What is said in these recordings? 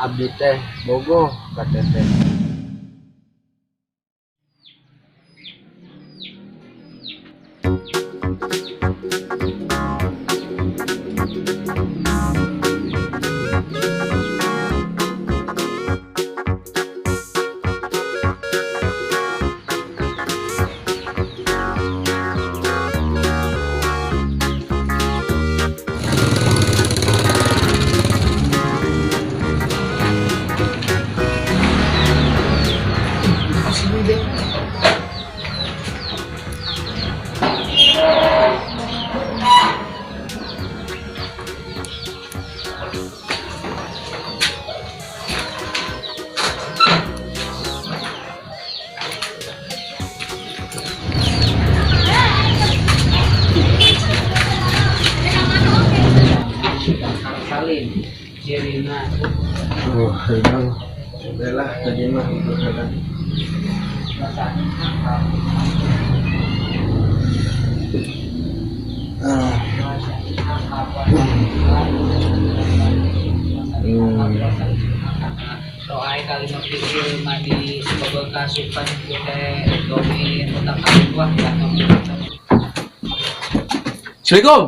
Abdi teh bogoh ka teteh. Salin Jirina. Oh, emang lah tadi mah udah. Ah. Soal kalimat itu mati sebagai kasupan teh domin otak buah. Assalamualaikum.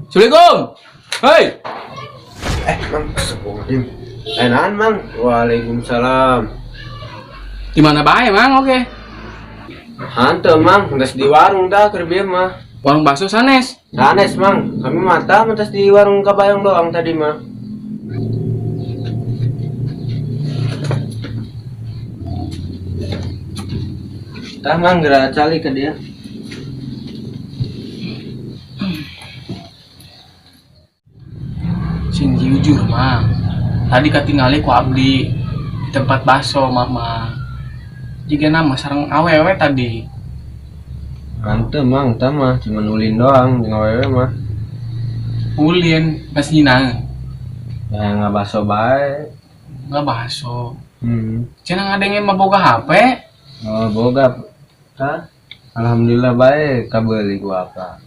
Assalamualaikum. Hei. Eh, Mang, astagfirullahaladzim. Enakan, Mang. Waalaikumsalam. Di mana bae, Mang? Oke. Hanteu, Mang, geus di warung dah keur bieu mah. Warung bakso sanes? Sanes, Mang. Kami mata mentas di warung Kabayang doang tadi mah. Tah, Mang, geura cali ke dia. Sing jujur, Mang. Tadi katingali ku abdi di tempat bakso, Mama. Jika nama sareng awewe tadi. Hanteu, Mang, tah mah cuma ulin doang jeung awewe mah. Ulin, pas nyinang. Ya ngabaso bae. Ngabaso. Hmm. Cenah ngadenge mah boga HP. Oh, boga. Tah? Alhamdulillah bae kabeuli ku apa.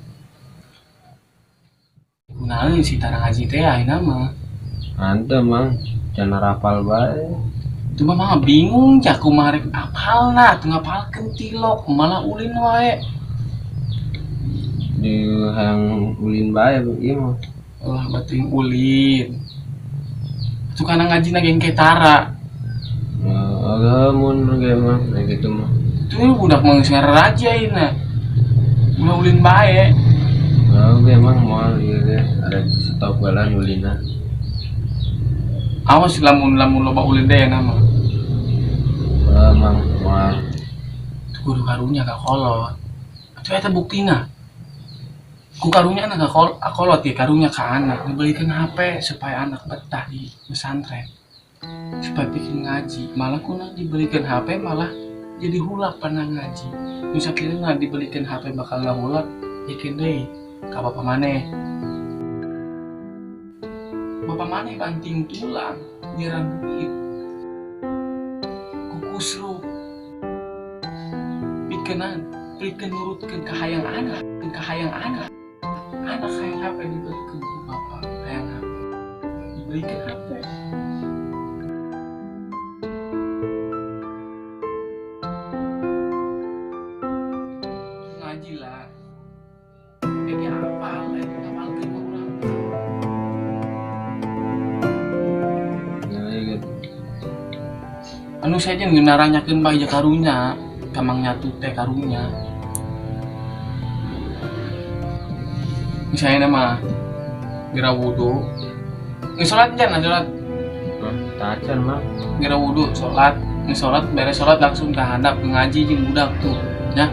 Kunaon si tara ngaji teh ayeuna mah. Hanteu, Mang, can rapal bae. Itu mah mah bingung cah kumaha rek apalna, teu ngapalkeun tilok, malah ulin wae. Di hayang ulin bae ieu mah. Lah bating ulin. Itu kana ngaji na gengke tara. Oh, mun ge mah kayak gitu mah. Itu budak mah geus ngaraja ayeuna. Ulah ulin bae. Oh, ge mah moal ieu ge ada stop heula ulina. Awas lamun lamun loba ulin deh nama. Oh, Mang, moal. Itu kudu karunya ka kolot. Atuh eta buktina. Ku karunya anak ka kolot ya karunya ka anak dibelikan HP supaya anak betah di pesantren. Supaya bikin ngaji, malah kuna dibelikan HP malah jadi hulak pernah ngaji. Nu sakirana dibelikan HP bakal ngahulak, yakin deui ka bapa maneh. Bapak maneh banting tulang, nyerang duit. Kukusru. Pikenan, pikeun nurutkeun ka hayang anak, ka hayang anak. Anak hayang HP dibelikan ku bapak, hayang HP. Dibelikan HP. Ngaji lah. Kayak apa? Ngapalkeun ka urang. Anu saya jeung naranyakeun bae karunya, ka Mang Nyatu teh karunya. Misalnya mah geura wudu. Geus salat can salat? Hah, tacan mah. Geura wudu salat, geus salat beres salat langsung ka handap ngaji jeung budak tuh, ya.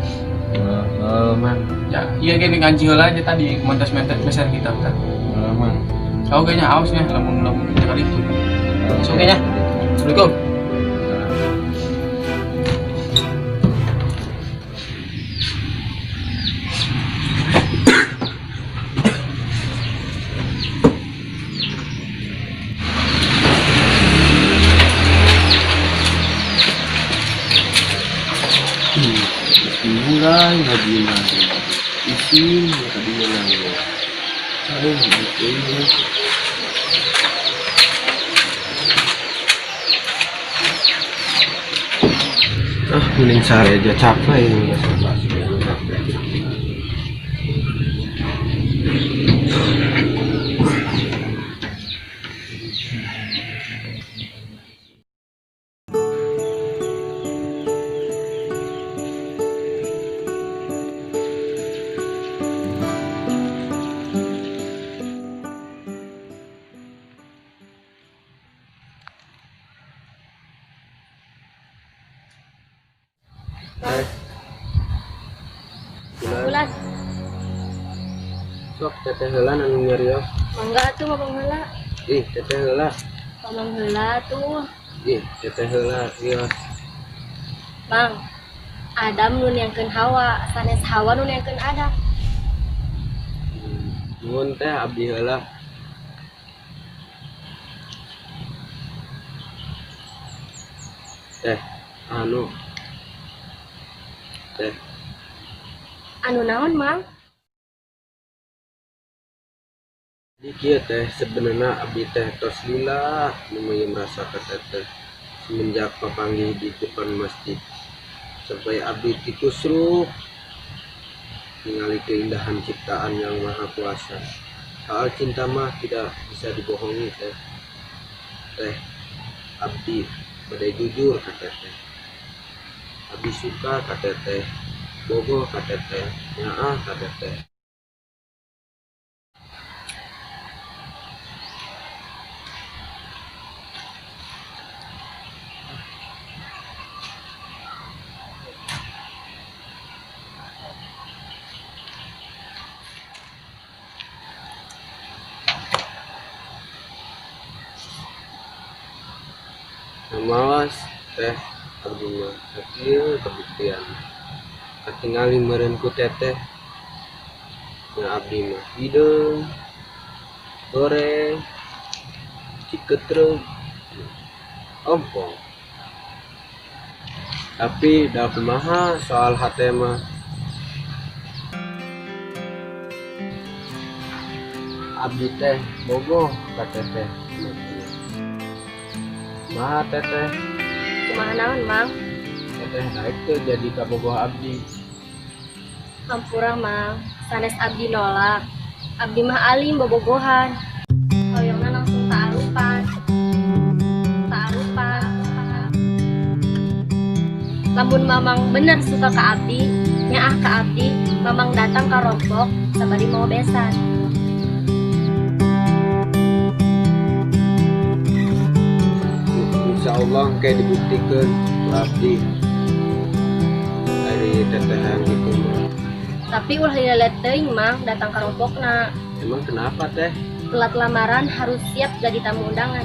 Heeh, Mang. Ya, iya gini ngaji heula aja tadi mentas-mentas besar kita kan. Heeh, Mang. Kau kayaknya awas ya lamun lamun kali itu. Langsung kayaknya. Assalamualaikum. Bingung kan ngaji lagi. Isin tadi nanya. Aduh, gitu. Ah, mending sare aja capek ini basa-basi. Bulan. Sok teteh heula anu nyarios. Mangga atuh mamang heula. Ih, teteh heula. Mamang heula tuh. Ih, teteh heula ieu. Mang, Adam nu neangkeun Hawa, sanes Hawa nu neangkeun Adam. Nuhun teh abdi heula. Teh, anu. Teh. Anu naon, Mang? Di kieu teh sebenarnya abdi teh tos lila nu merasa ka teteh semenjak papanggih di depan masjid sampai abdi tikusruk ningali keindahan ciptaan yang maha kuasa. Soal cinta mah tidak bisa dibohongi teh. Teh abdi badai jujur ka teteh. Abdi suka ka teteh, bogoh ka teteh, nyaah ka teteh. Mawas teh abdi mah sakieu kabuktian katingali meureun ku teteh nya abdi mah hideung goreng ciketrug ompong tapi da kumaha soal hate mah abdi teh bogoh ka teteh. Kumaha teteh? Kumaha naon, Mang? Teteh naik teh jadi kabogoh abdi. Hampura, Mang. Sanes abdi nolak. Abdi mah alim bobogohan. Hoyongna langsung ta'arupan. Ta'arupan. Lamun Mamang bener suka ka abdi, nyaah ka abdi, Mamang datang ka rompok sabari mau besan. Insya Allah kayak dibuktikan ku abdi dari tetehan gitu mah. Tapi ulah lilet teuing Mang datang ka rompokna. Emang kenapa teh? Telat lamaran harus siap jadi tamu undangan.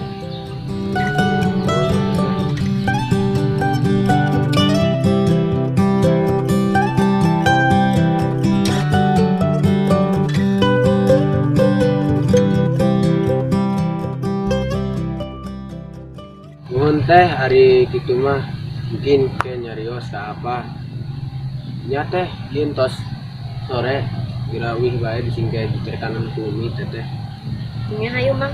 Nuhun teh hari kitu mah mungkin ke nyarios ka apa nya teh ieu tos sore girawih bae disingke diceritanan ku umi teteh. Nya hayu Mang.